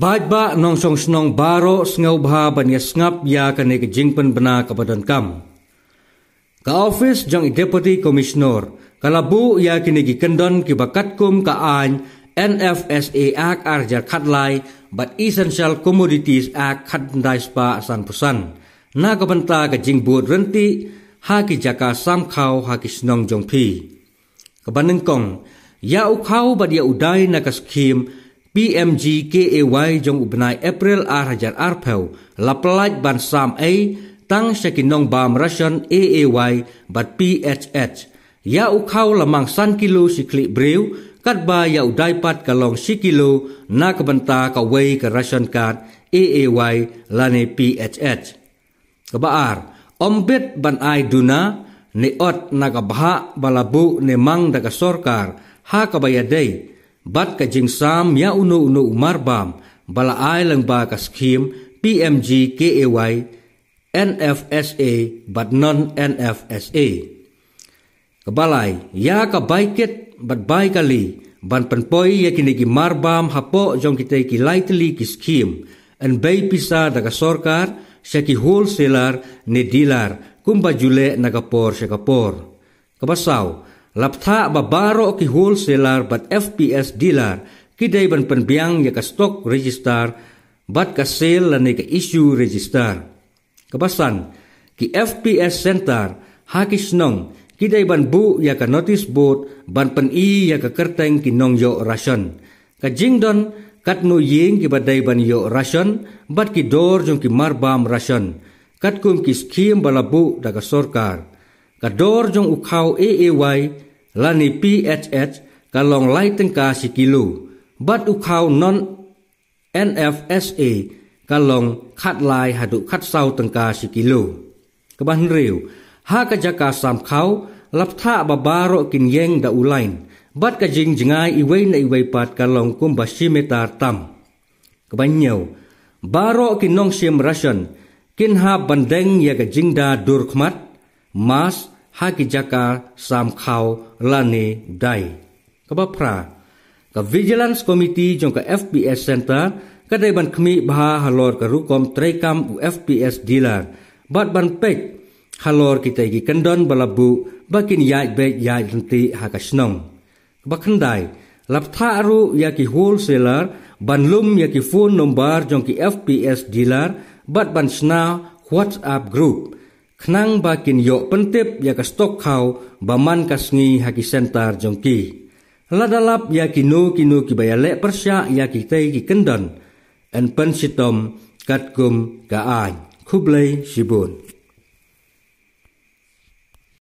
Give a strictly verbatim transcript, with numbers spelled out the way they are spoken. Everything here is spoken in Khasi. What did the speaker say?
Paidbah nongshong shnong baroh, sngewbha ban ïa sngap ïa kane ka jingpynbna kaba donkam. Ka office jong i Deputy Commissioner ka la buh ïa kine ki kyndon kiba katkum ka aiñ N F S A Act ar hajar khatlai bad Essential Commodities Act khatkhyndai spah sanphew san, na ka bynta ka jingbud ryntih ha ki jaka sam khaw ha ki shnong jong phi. Kaba nyngkong, ïa u khaw bad ïa u dai na ka skhim P M G K A Y jong u bnai April ar hajar arphew la pyllait ban sam ei tang sha ki nongbam ration A A Y bad P H H. Ïa u khaw la mang san kilo shi khlieh briew, katba ïa u dai pat ka long shi kilo na ka bynta kawei ka ration card A A Y lane P H H. Kaba ar, ym bit ban ai duna ne ot na ka bhah ba la buh ne mang da ka sorkar ha kaba ïadei bad ka jingsam ïa uno uno u marbam ba la ai lyngba ka skhim P M G K A Y, N F S A bad non N F S A. Kaba lai, ïa ka bai kit bad bai kali ban pynpoi ïa kine ki marbam hapoh jong kitei ki lai tylli ki skhim, yn bei pisa da ka sorkar sha ki wholesaler ne dealer kumba ju leh na ka por sha ka por. Kaba saw, la bthah ba baroh ki wholesaler bad F P S dealer ki dei ban pynbiang ïa ka stock register bad ka sale lane ka issue register. Kaba san, ki F P S center ha ki shnong ki dei ban buh ïa ka notice board ban pyni ïa ka kyrteng ki nongïoh ration, ka jingdon katno ïing kiba dei ban ïoh ration bad ki dor jong ki marbam ration katkum ki skhim ba la buh da ka sorkar. Ka dor jong u khaw A A Y lane P H H ka long lai tyngka shi kilo, bad u khaw non N F S A ka long khatlai haduh khatsaw tyngka shi kilo. Kaba hynriew, ha ka jaka sam khaw la bthah ba baroh kin ïeng da u lain bad ka jingjngai iwei na iwei pat ka long kumba shi meter tam. Kaba hynñiew, baroh ki nongshim ration kin hap ban deng ïa ka jingda dur khmat, mask, ha ki jaka sam khaw lane dai. Kaba phra, ka Vigilance Committee jong ka F P S Center ka dei ban khmih bha halor ka rukom treikam u F P S dealer bad ban peit halor kitei ki kyndon ba la buh ba kin ïaid beit ïaid ryntih ha ka shnong. Kaba khyndai, la bthah ruh ïa ki wholesaler ban lum ïa ki phone number jong ki F P S dealer bad ban shna WhatsApp group khnang ba kin ïoh pyntip ïa ka stock khaw ba man ka sngi ha ki center jong ki. Lada lap ïa kino kino kiba ïaleh pyrshah ïa kitei ki kyndon, yn pynshitom katkum ka aiñ. Khublei shibun.